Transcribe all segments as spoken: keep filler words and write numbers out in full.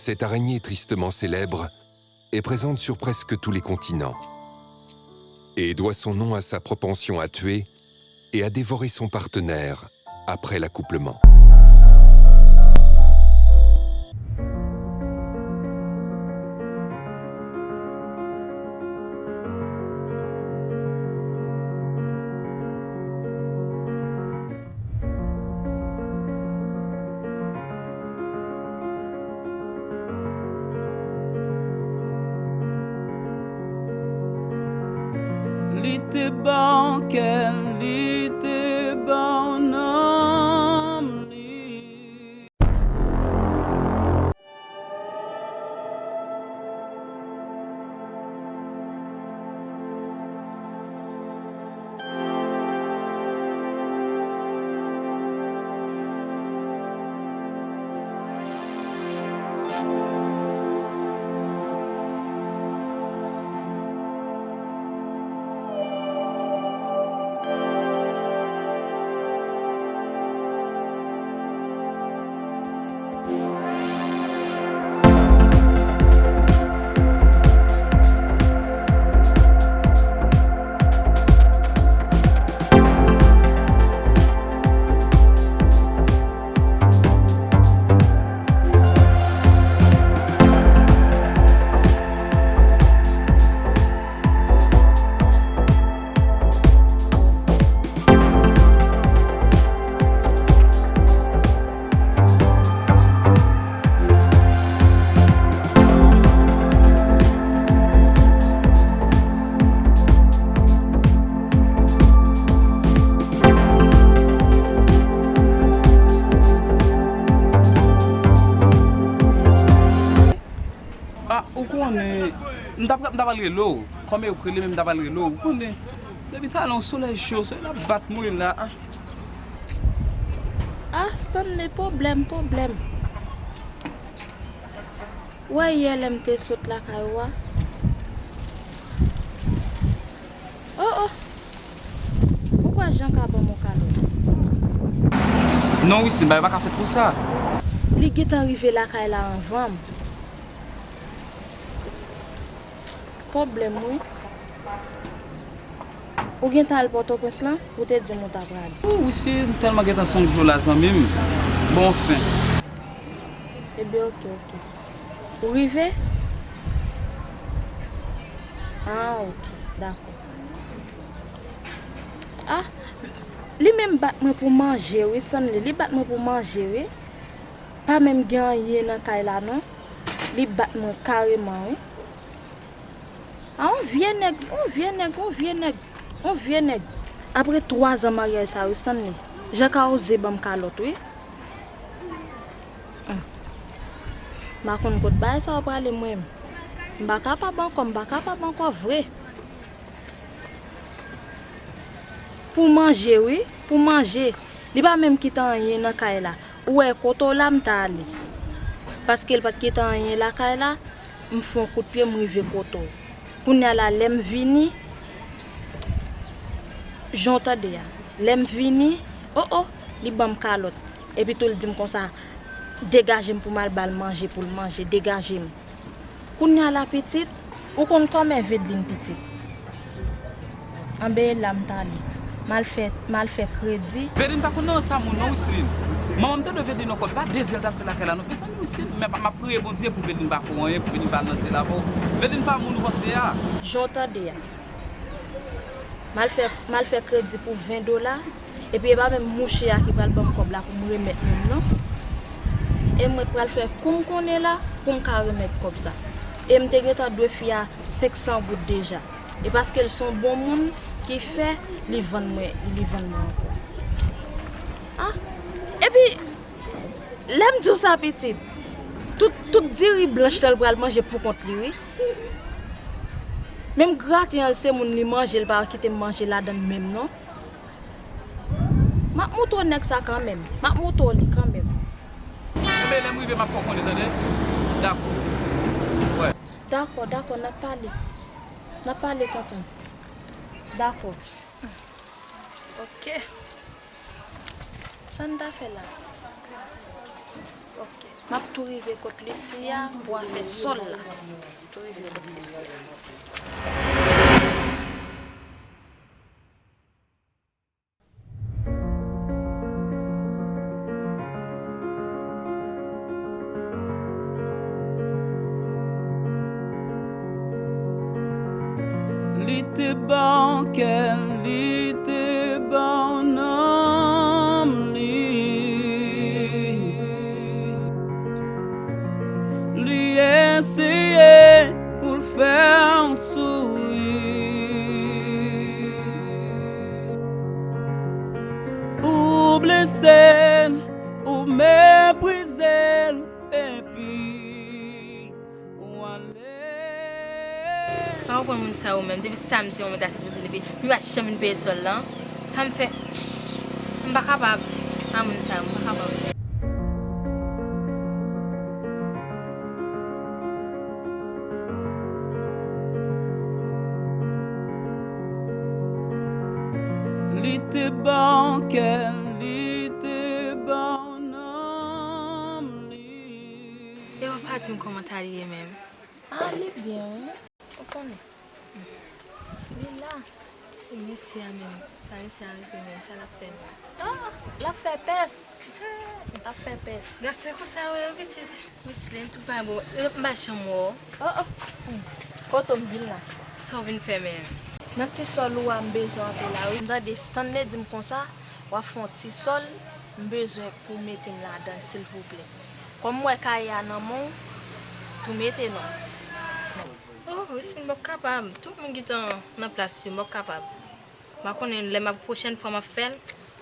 Cette araignée tristement célèbre est présente sur presque tous les continents et doit son nom à sa propension à tuer et à dévorer son partenaire après l'accouplement. Li te ba w kè l, li te ba w nanm li. Ah, ou konnen, m t ap, m t ap al rele w. Kòm e ou k rele m, m t ap al rele w. Ou konnen, depi talè yon solèy cho, solèy la bat mwen la. Ah. Ah, Stanley, pwoblèm, pwoblèm. Ou wè yè lè m te sot lakay ou a? Oh, oh! Ou kwè Jan ka ban m yon kalòt? Non, Wisine, bagay pa ka fèt konsa. Li gentan rive lakay la anvan m. Pwoblèm, wi. Ou gentan al Pòtoprens lan? Ou te di m ou ta prale. Ou, Wisine, m tèlman gentan sonje w la, zanmi m. Bon, anfen. Ebyen, oke, oke. Ou rive? Ah, oke, dakò. Ah, li menm bat mwen pou manje, wi, Stanley. Li bat mwen pou manje, wi. Pa menm gen anyen nan kay la, non. Li bat mwen kareman, wi. A, yon vye nèg, yon vye nèg, yon vye nèg, yon vye nèg. Apre twa zan maryaj sa yo, Stanley, Jan ka oze ban m kalòt, wi. Hum. M pa konn kot bagay sa yo prale, mwen. M pa kapab ankò, m pa kapab ankò vre. Pou manje, wi, pou manje. Li pa menm kite anyen nan kay la. Ou wè, kote w la, m t ale. Paske l pa t kite anyen lakay la, m fè yon kout pye, m rive kote w. Kounye a la, lè m vini, jan w tande a. Lè m vini, o, o, li ban m kalòt. Epi tou, l di m konsa, degaje m pou m al ba l manje, pou l manje, degaje m. Kounye a la, pitit, ou konn kòman Vedeline, pitit? Anben, e la m t ale. M al fè, m al fè kredi. Vedeline pa konn nan sa moun non, Wisline. Manman m te dwe Vedeline yon kòb, e pa de zen l t al fè lakay la non. Mezanmi, Wisline, men m ap priye Bondye pou Vedeline pa fè w anyen, pou Vedeline pa al nan dyèl avè w. Vedeline pa moun ou panse a. Jan w tande a. M al fè, m al fè kredi pou ven dola, epi e pa menm mouche a ki pral ban m kòb la pou m remèt moun non. E mwen pral fè kou m konnen la pou m ka remèt kòb sa. E m te gentan dwe fi a senk san goud deja. E paske l se yon bon moun ki fè li vann mwen, li vann mwen ankò. Ah, epi Lè m di w sa, pitit, tout, tout diri blanch lan l pral manje pou kont li, wi. Menm graten an, l se moun li manje, l pa kite m manje ladan l menm, non. M ap montre w nèg sa kanmenm. M ap montre w li kanmenm. Enben, lè m rive, m ap fè w konnen, tande? Dakò. Wè. Dakò, dakò, n ap pale. N ap pale, tonton. Dakò. Ok. Sa n ta fè la? Ok. M ap tou rive kot Lisi a pou afè sòl la. Tou rive kot Lisi a. Li te ba w kè l, li te ba w nanm li. Li eseye pou l fè w souri. Ou blese l, ou meprize l, epi w ale. Pa konprann moun sa yo menm. Depi samdi an, mwen ta sipoze leve. Li pa janm vin peye sòl lan. Sa m fè. M pa kapab. A moun sa yo, m pa kapab. Li te ba w kè l, li te ba w nanm li. Yo pa di m kòman Tali ye menm. Ah, li byen, wi. Ou konnen. Li la. E mesye a menm. Sa mesye a rive menm, sa l ap fè menm. Ah, l ap fè pès. L ap fè pès. Gason e konsa yo ye, pitit. Wislène, tout bagay bon. E, m pa janm wè w. Oh, oh. Hmm. Kote w m vin la? Sa w vin fè menm? Nan ti sòl ou a, m bezwen anpil la, wi. M tande Stanley di m konsa, w ap fè yon ti sòl, m bezwen pou w mete m ladan l, silvouplè. Kòm m wè kaye a nan men w, tou mete non. Oh, Wislène, m p ap kapab. Tout moun gentan nan plas yo, m p ap kapab. M pa konnen lè m ap, pwochèn fwa m ap fè l,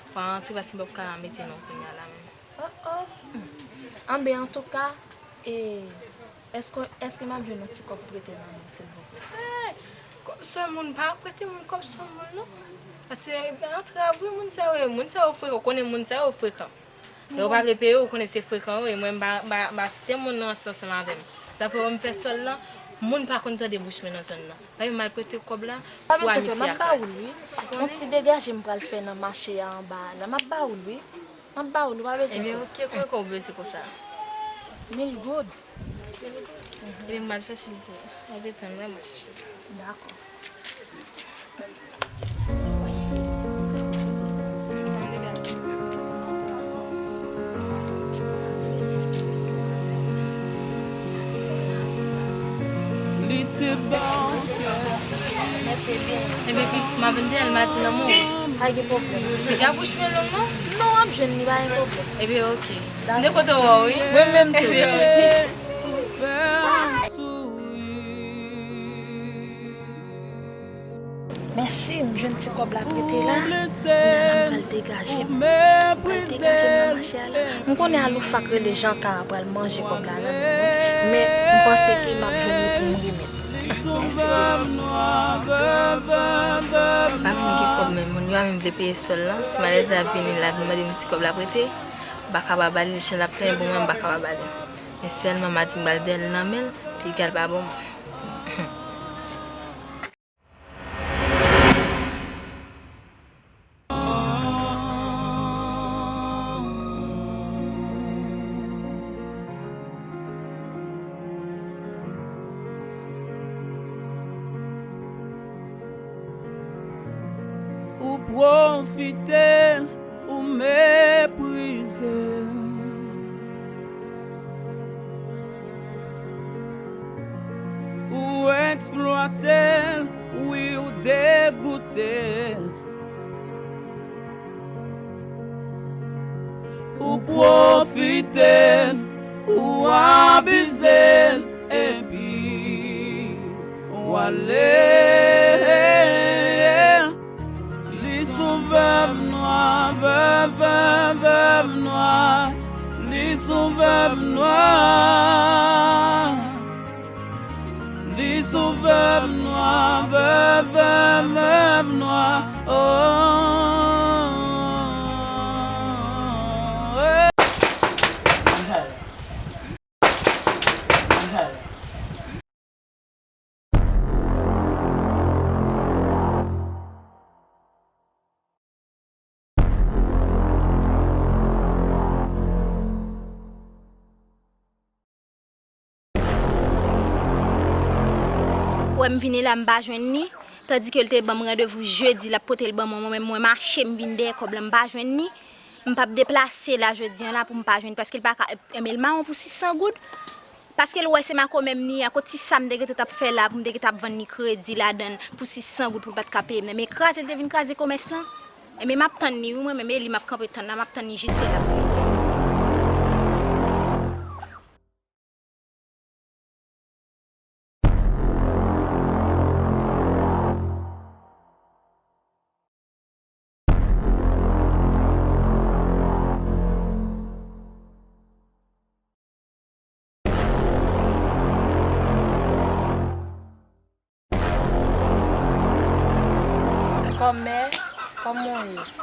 w a rantre, paske m p ap ka mete non kounye a la menm. Oh, oh. Anben, antouka, e, èske, èske m ap jwenn yon ti kòb prete nan men w, silvouplè? Hey! Kòb sòl moun, pa prete moun kòb sòl moun, non. Paske antrav, wi, moun sa yo ye. Moun sa yo frekan, ou konnen moun sa yo frekan. Lè yo pa vle peye, ou konnen se frekan yo ye. Mwen, m pa, m pa, m pa site moun nan ansanm avè m. Sa fè, lè m fè sòl lan, moun pa konn tande bouch mwen nan zòn nan. Pa vin mal prete kòb la pou amiti ak ras. Yon ti degaje m pral fè nan mache a anba a la. M ap ba ou l, wi. M ap ba ou l, ou pa bezwen pè. Ebyen, oke, konbyen kòb ou bezwen konsa? Mil goud. Ebyen, m al chèche l pou ou. Ou detann, mwen, m al chèche l. Dakò. Li te ba w kè. Ebyen, pi, m ap vin deyò l, m a di lanmou. Pa gen pwoblèm. Piga bouch mwen long, non? Non, w ap jwenn li, pa gen pwoblèm. Ebyen, oke. M te kontan wè w, wi. Mwen menm tou. Ebyen, oke. Mèsi, m jwenn ti kòb la prete la. Kounye a la, m pral degaje m. M pral degaje m nan mache a la. M konnen Aloufak rele Janka a pral manje kòb la nan men mwen. Men, m panse ke m ap jwenn li pou m remèt. Mèsi, Jezi. Pa menm gen kòb menm, moun yo pa menm vle peye sòl lan. Ti malèz la vini la, vin mande m ti kòb la prete. M pa ka pa ba li, jan l ap plenyen pou mwen, m pa ka pa ba li. Men sèlman m a di m pral deyò l nan men l, piga l pa bon mwen. Ou pwofite l, ou meprize l. Ou eksplwate l, wi, ou degoute l. Ou pwofite l, ou abize l, epi ou ale. Li sou vèv nwa, vèv, vèv, vèv nwa. Li sou vèv nwa. Li sou vèv nwa, vèv, vèv, vèv nwa. Oh. Wè m vini la, m pa jwenn li. Tandike l te ban m randevou jedi, l ap pote l ban mwen. Mwen menm, mwen mache, m vin dèyè kòb la, m pa jwenn li. M p ap deplase la jodi a la pou m pa jwenn, paske l pa ka, enben l mawon pou sis san goud. Paske l wè se makomè m li a, kot ti sa m te gentan t ap fè la, pou m te gentan ap vann li kredi ladan l pou sis san goud pou l pa t ka peye m nan. Men kraze l te vin kraze komès lan. Enben m ap tann li, wi, mwen menm, e li m ap kanpe tann la, m ap tann li jis lè l ap vini. Kòmè, kòman w ye?